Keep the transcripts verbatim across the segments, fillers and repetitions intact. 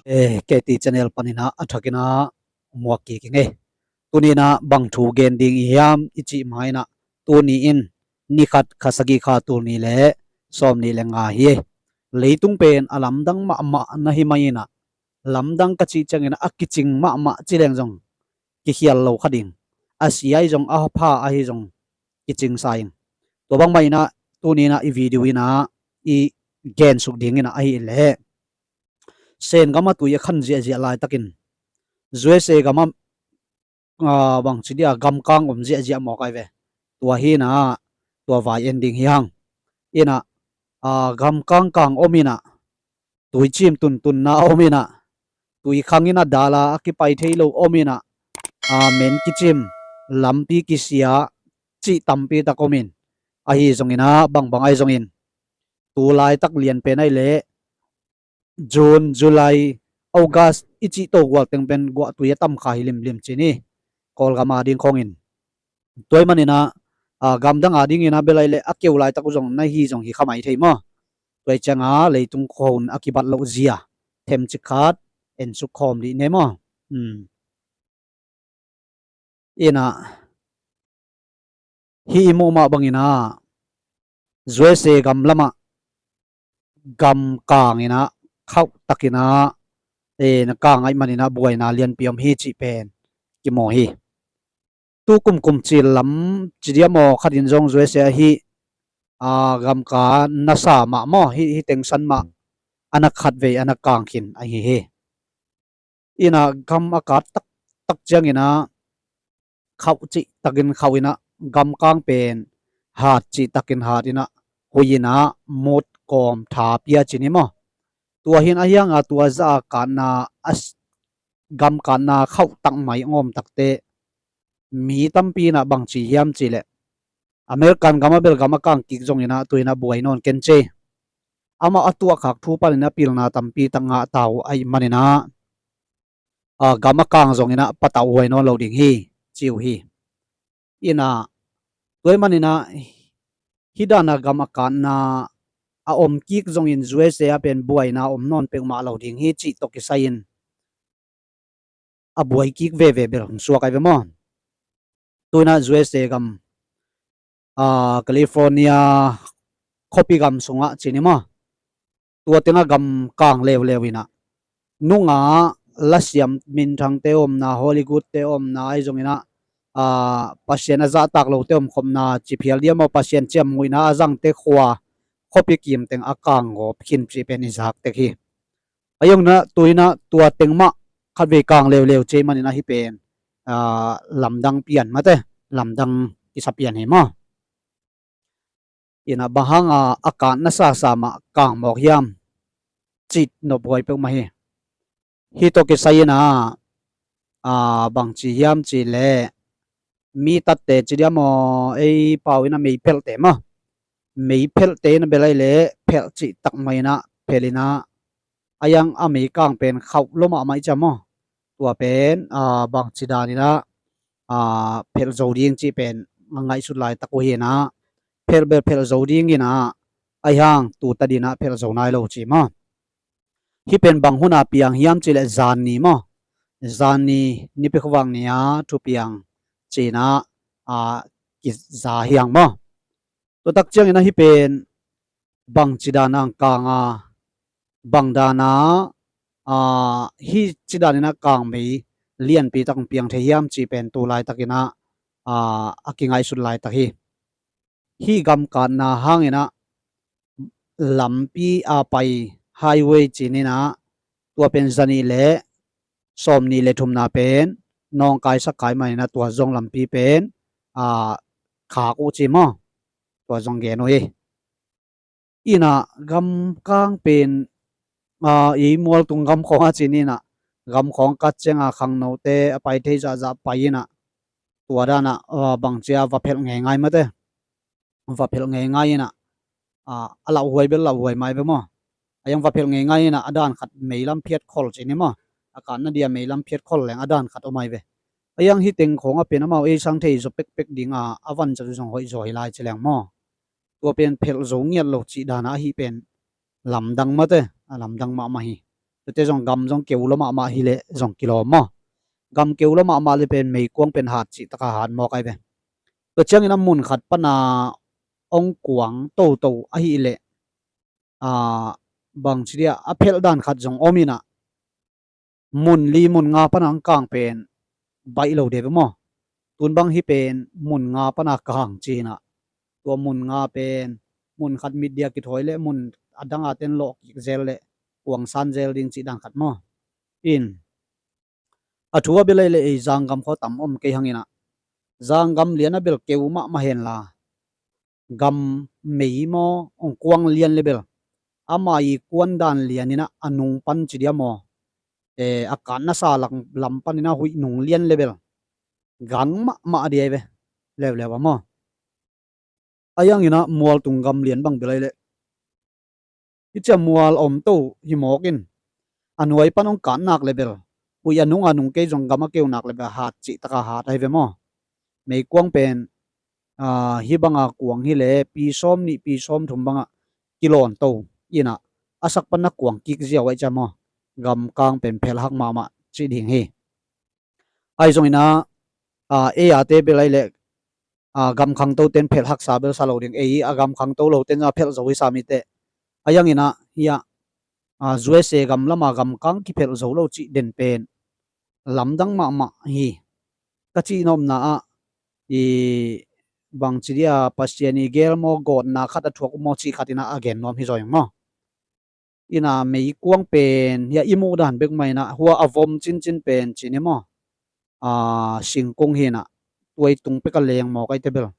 Eh, K T channel panin ah a thakin ah muak kik ing ei. Tuni in ah bang thu gen ding i hiam i cih ma in ah, tuni in ni khat kha sagih kha tul nih le sawm nih le nga hi. Leitung pen a lamdang mahmah na hi mai in ah, lamdang ka cih ciangin ah a kicing mahmah ci leng zong kikhial lo kha ding, a sia ahi zong a pha ahi zong kicing sa ing. Tua bang mah in ah tuni in ah i video in ah i gensuk ding in ah ahih leh, Sen gam ah tui a khan ziahziah laitakin U S A gam ah, ah, bangci dia gamkang om ziahziah mawk ai ve. Tua hi in ah tua vai en ding hi hang. In ah, ah, gamkang kang om in ah, tuicim tuntunna om in ah, tuikhang in ah dal a a kipai thei lo om in ah, ah, men kicim, lampi kisia cih tampi tak om in, ahi zongin ah bangbang ahi zongin, tu laitak lian pen ahih leh June, July, August i cih to gual teng pen guahtui a tam kha hi limlim ci ni, Kawlgam a ding khawngin. Tua ahih manin ah, ah, gamdang a dingin ah bel ahih leh a keu laitak uh zong na hi zong hi kha mai thei maw. Tua ahih ciangin leitung khua hun a kibat loh zia themcik khat ensuk khawm dih ni maw. Hmm. In ah, hih i muh mah bangin ah U S A gam lam ah gamkang in ah khauhtakin ah, eh, na kang ahih manin ah buaina lianpi om hi cih pen kimu hi. Tu kum kum cil lam ci diam aw, khatin zong U S A hih, ah, gamka nasa mah maw, hih, hih teng san mah a na khatvei a na kang khin ahi hi. In ah gam a kat taktak ciangin ah khauh cihtakin khauh in ah, gamkang pen hat cihtakin hat in ah, hui in ah mut kawm tha pia ci ni maw. Tua hi in ah, ahi hang a tua zah a katna, a s-, gam katna khauh tak mai a om takte mi tampi in ah bangci hiam cih leh, American gam ah bel gam a kang kik zongin ah tu in ah buai nawn ken ci. Amah a tuahkhak thu panin ah pilna tampi tak ngah ta uh ahih manin ah, ah, gam a kang zongin ah patauh huai nawn lo ding hi ci uh hi. In ah, tua ahih manin ah hih dan a gam a katna a om kik zongin U S A ah pen buaina om nawn peuhmah lo ding hi cih tawh kisai in a buai kik veve bel hong suak ai ve maw. Tu in ah U S A gam, ah, California khuapi gam sungah ci ni maw, tua tengah gam kang leuleu in ah, nungah lasiam minthangte omna, Hollywoodte omna ahi zongin ah, ah, Pasian a zahtak lote omkhopna ci phial diam aw, Pasian ciammuhna a zangte khua, khuapi kim teng a kang gawp khin cih pen i zak tek hi. Ahi zongin ah tu in ah tua teng mah khatvei kang leuleu ci ahih manin ah hih pen, ah, lamdang pian mate, lamdang kisa pian hi maw. In ah bang hang a a katna sasa mah kang mawk hiam cih nophuai peuhmah hi. Hih tawh kisai in ah, ah, bangci hiam cih leh, mi tatte ci diam aw, ei pau in ah meiphelhte maw, meiphelhte in ah bel ahih leh phelh cihtak mai in ah phelh in ah, ahi hang a meikang pen khauh lua mahmah i ci a maw. Tua pen, ah, bangci dan in ah, ah, phelh zo ding cih pen a ngaihsut laitak uh hi in ah, phelh bel phelh zo ding in ah, ahi hang tu tadin ah phelh zo nai lo ci maw. Hih pen bang hun a piang hiam cih leh zanni maw, zanni, nipi khuavak ni a thupiang ci in ah, ah, kiza hi hang maw. Tua tak ciangin ah hih pen bangci dan a hong kang a, bang dan a, ah, hih ci dan in ah kang mei lianpi tak hong piang thei hiam cih pen tu laitakin ah, ah, a kingaihsut laitak hi. Hih gam katna hangin ah lampi a pai, highway ci ni in ah, tua pen zanih le sawmnih le thumna pen nawngkaisak kha ahih manin ah tua zong lampi pen, ah, khak uh ci maw. Tua zong gen uh hi. In ah gamkang pen, ah, i mualtung gam khawng a ci ni in ah, gam khawng kat ciang a khangnote a pai thei zahzah pai in ah, tua dan ah, ah, bangci a va phelh ngeingai mate, va phelh ngeingai in ah, ah, a lauhuai bel lauhuai mai ve maw. Ahi hang va phelh ngeingai in ah a dan khat meilam phiat khol ci ni maw, a katna dia meilam phiat khol leng a dan khat om ai ve. Ahi hang hih teng khawng a pen amau ei sang thei zaw pekpek ding a, a van zat uh zong hoih zaw hi lai ci leng maw. Tua pen phelh zo ngiat lo cih dan a ahi pen lamdang mate, a lamdang mahmah hi. Tuate zong gam zong keu lo mahmah hileh zong kilawm maw. Gam keu lo mahmah le pen meikuang pen hat cih taka hat mawk ai ve. Tua ciangin a mun khat pana ong kuang toto ahileh, a, bangci dia a phelh dan khat zong om inah, mun li mun nga pana ang kang pen baih lo deuh ve maw. Tun bang hi pen mun nga pana kang cinah, tua mun nga pen mun khat mit dia kithawi le mun a danga ten lawh kik zel le kuangsan zel ding cih dan khat maw. In a thu a bel ai le ei zanggam khaw tam om kei hanginah, zanggam lian a bel keu mahmah henla, gam mei maw ong kuang lian le bel, ama i kuan dan lian inah a nung pan ci dia maw, eh, a kan nasa lam pan inah huih nung lian le bel gang mahmah dia ai ve. Leuleu a maw. A iang inah mual tung gam lian bang bel ai le, hi cia mual om to hi mawk in, a nuai pan ong kan nak le bel, huih a nung a nung kei zong gam a keu nak le bel hat cih taka hat ai ve maw. Meikuang pen, a, hi banga kuang hileh pi sawm nih pi sawm thum bangah kilawn to inah, a sak pan na kuang kik ziau ai cia maw. Gam kang pen phelh hak mahmah cih ding hi. Ai zong inah, a, ei ate bel ai le, a, gam khangto ten phelh haksa bel sa lo ding, ei a gam khangto lo ten a phelh zo hi sa mite. A iang inah hi a, a, U S A gam lama gam kang kiphelh zo lo cih den pen lamdang mahmah hi. Ka cih nopna ah i bangci dia Pasian i gel maw gawtna khat a thuak uh maw cih khat inah a gen nuam hi zaw ing maw. Inah meikuang pen hi a i muh dan bek mah inah hua a vom cincin pen ci ni maw. A, singkung hi inah tuai tung pek a leng mawk ai te bel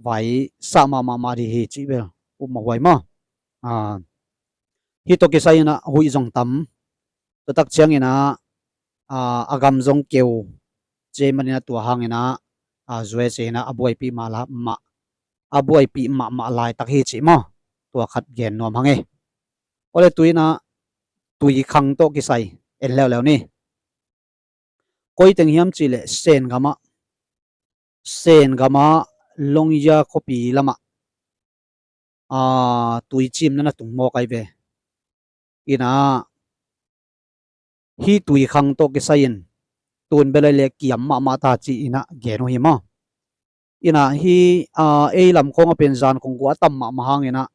vai sah mahmah mah di hi cih bel upmawh huai maw. A, hi tawh kisai inah huih zong tam. Tua tak ciang inah, a, a gam zong keu. Ci manin a tua hang inah, a, U S A inah a buaipih mah la, mah, a buaipih mahmah laitak hi cih maw. Tua khat gen nuam hang e. Awle tu inah tui khang tawh kisai en leuleu ni. Koi teng hiam cih leh Sen gamah, Sen gamah Longya khuapi lamah, a, tui cimna na tung mawk ai ve. Inah hi tui khang tawh kisai in tun bel ai le kiam mahmah ta ci inah gen uh hi maw. Inah hi, a, ei lam khawng a pen zan khawng guah a tam mahmah hang inah,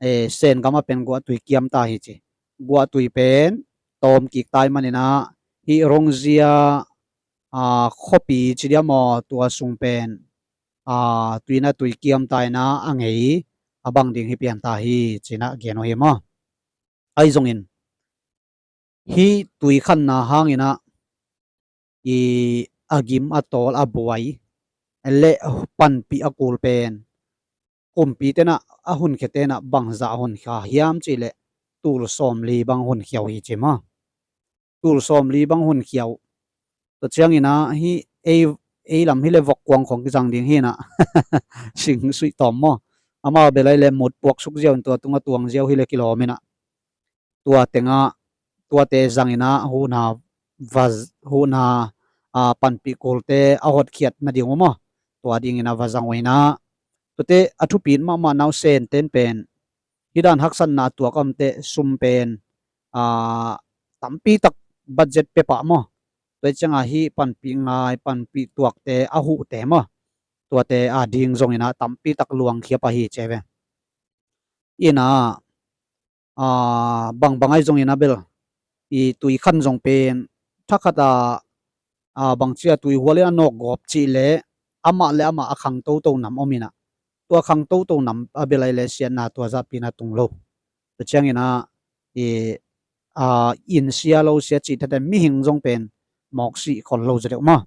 e, Sen gam a pen guahtui kiam ta hi ci. Guahtui pen tawm kik tai man inah hi Rongzia, a, khuapi ci dia maw tua sung pen, a, tui na tui kiam ta inah a ngei a bang ding hi pian ta hi ci inah gen uh hi maw. Ai zongin hi tui khanna hang inah i a gim a tawl a buai le panpih a kul pen kumpi tenah a hunkhia tenah bangzah a hunkhia hiam cih leh tul sawmli bang hunkhia uh hi ci maw. Tul sawmli bang hunkhia uh. Tua ciang inah hi ei, ei lam hi le vok kuang khawng kizang ding hi inah sing suih tawm maw. Amau bel ai le mut puak suk ziau in tua tungah tuang ziau hi le kilawm inah tua tengah, tuate zang inah huhna va, huhna, a, panpih kulte a hotkhiat nading uh maw. Tua ding inah va zang uh inah tuate a thupit mahmah nausen ten pen hi dan haksatna tuak a omte sum pen, a, tampi tak budget pia pah maw. Tua ciangah hi panpih ngai, panpih tuakte a huhte maw. Tuate a ding zong inah tampi tak luangkhia pah hi ci ai ve. Inah, a, bangbang ai zong inah bel i tui khan zong pen thakhat a, a, bangci a tui hual in a nawk gawp cih leh amah le amah a khang toto nam om inah tua khang toto nam a bel ai le siatna tua zahpi na tung lo. Tua ciang inah i, a, inn sia lo sia cih thate mihing zong pen mawk sih khol lo zaw deuh maw.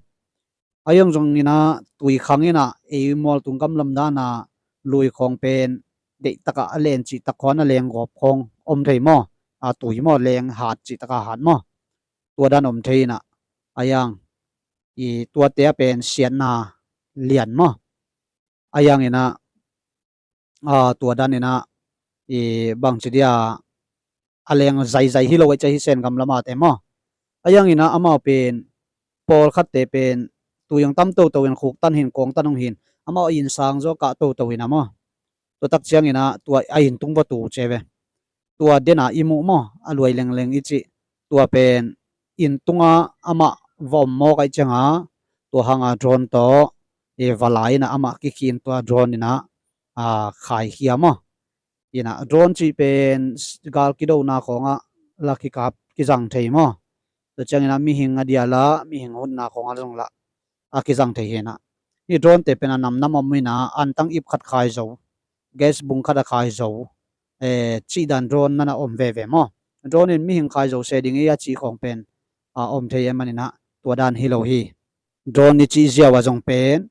A iang zong inah tui khang inah ei mual tung gam lam dana lui khawng pen deih takah a len cih tak khawng a leng gawp khawng om thei maw. A, tui maw leng hat cih takah hat maw. Tua dan om thei inah a iang i tuate a pen siatna lian maw. A iang inah, a, tua dan inah i bangci dia a leng zaizai hi lo ai cia hi Sen gam lamate maw. A iang inah amau pen pawlkhatte pen tui ang tam toto in khuk tan hin kawng tan hong hin amau a inn sang zaw kah toto inah maw. Tua tak ciang inah tua a inn tung va tu ci ai ve. Tua dena i muh maw a luai lengleng i cih tua pen inn tunga amah va om mawk ahih cianga, tua hanga drone tawh, e, va la inah amah kikhin tua drone inah, a, khaikhia maw. Inah drone cih pen s-, gal kidona khawngah la kikap kizang thei maw. Tua cianginah mihing a diala, mihing hutna khawngah zong la a kizang thei hinah. Hih drone te pen a namnam om inah antang ip khat khai zo, gas bung khat a khai zo, e, cih dan drone nana om veve maw. Drone in mihing khai zo se ding hi a cih khawng pen, a, om thei e maninah tua dan hi lo hi. Drone i cih ziau a zong pen,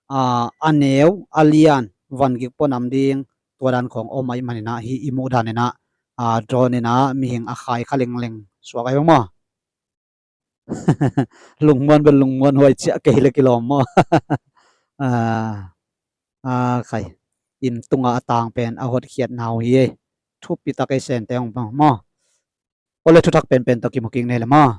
a, a neu, a lian, van gik pua nam ding, tua dan khawng om ahih maninah hih i muh daninah, a, drone inah mihing a khai kha lengleng suak ahi bang maw. Lungmuan bel lungmuan huai ciah kei le kilawm maw. A, a, khai. Inn tunga a tang pen a hotkhiatna uh hi ei. Thupi tak ei Sente hong pang maw. Awle thuthak penpen tawh kimu kik nei le maw.